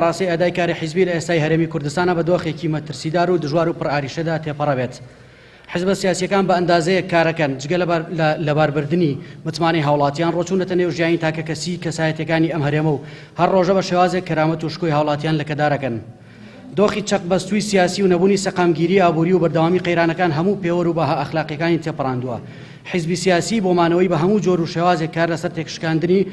ڕاستی ئەدای کاری حیزبی لە ئێستای هەرێمی کوردستانە بە دۆخێکی مەترسیدار و دژوار و پڕئاریشەدا تێپەڕەبێت. حیزبە سیاسییەکان بە ئەندازەیەک کارەکەن، جگە لە لەباربردنی متمانەی هاوڵاتیان، ڕۆچوونەتە نێو ژیانی تاکەکەسیی کەسایەتییەکانی ئەم هەرێمە و هەر ڕۆژە بە شێوازێک کەرامەت و شکۆی هاوڵاتیان لەکەدارەکەن. دۆخی چەقبەستووی سیاسی و نەبوونی سەقامگیریی ئابووری و بەردەوامی قەیرانەکان هەموو پێوەر و بەها ئەخلاقییەکانی تێپەڕاندووە. حیزبی سیاسی بۆ مانەوەی بە هەموو جۆر و شێوازێک کار لەسەر تێکشکاندنی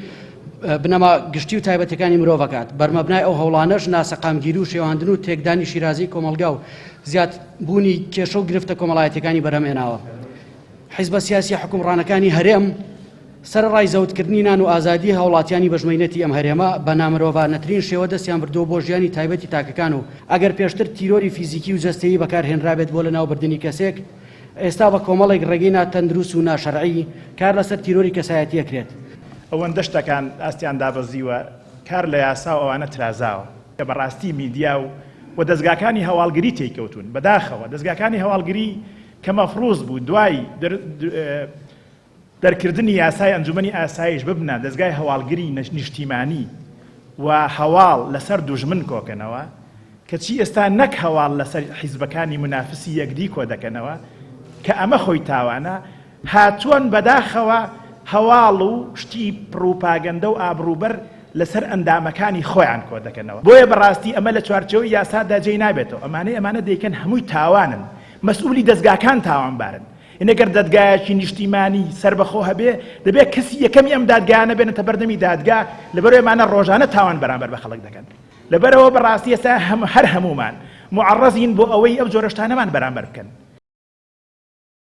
بنەما گشتی و تایبەتەکانی مرۆڤ ئەکات. بەرمەبنای ئەو هەوڵانەش ناسەقامگیری و شێواندن و تێکدانی شیرازەی کۆمەڵگا و زیاد بوونی کێشە و گرفتە کۆمەڵایەتیەکانی بەرهەم هێناوە. حیزبە سیاسیە حوکمڕانەکانی هەرێم سەرەڕای زەوتکردنی نان و ئازادی هاوڵاتیانی بەژمەینەتی ئەم هەرێمە بە نامرۆڤانەترین شێوە دەستیان بردووە بۆ ژیانی تایبەتی تاکەکان و ئەگەر پێشتر تیرۆری فیزیکی و جەستەیی بەکار هێنرابێت بۆ لەناوبردنی کەسێک ئێستا بە کۆمەڵێک ڕێگەی ناتەندروست و ناشەرعی کار لەسەر تیرۆری کەسایەتی ئەکرێت. ئەوەندە شتەکان ئاستیان دابەزیوە کار لە یاسا و ئەوانە ترازاوە. کە بەڕاستی میدیا و و دەزگاکانی هەواڵگری تێی کەوتوون بەداخەوە دەزگاکانی هەواڵگری کە مەفروز بوو دوای دەرکردنی یاسای ئەنجومەنی ئاسایش ببنە دەزگای هەواڵگری نیشتیمانی و هەواڵ لەسەر دوژمن کۆکەنەوە کەچی ئێستا نەک هەواڵ لەسەر حیزبەکانی منافسی یەکدی کۆ دەکەنەوە کە ئەمە خۆی تاوانە هاتووەن بەداخەوە هەواڵ و شتی پڕوپاگەندە و ئابڕووبەر لەسەر ئەندامەکانی خۆیان کۆدەکەنەوە بۆیە بەڕاستی ئەمە لە چوارچێوەی یاسادا جێی نابێتەوە ئەمانەی ئەمانە دەیکەن هەمووی تاوانن مەسئولی دەزگاکان تاوانبارن یعنی گەر دەدگایەکی نیشتیمانی سەربەخۆ هەبێ دەبێت کەسی یەکەمی ئەم دادگایانە بێنێتە بەردەمی دادگا لەبەرئەوەی ئەمانە ڕۆژانە تاوان بەرامبەر بە خەڵک دەکەن لەبەرئەوە بەڕاستی ئێستا هەر هەموومان معەڕەزین بۆ ئەوەی ئەو جۆرە شتانەمان بەرامبەر بکەن.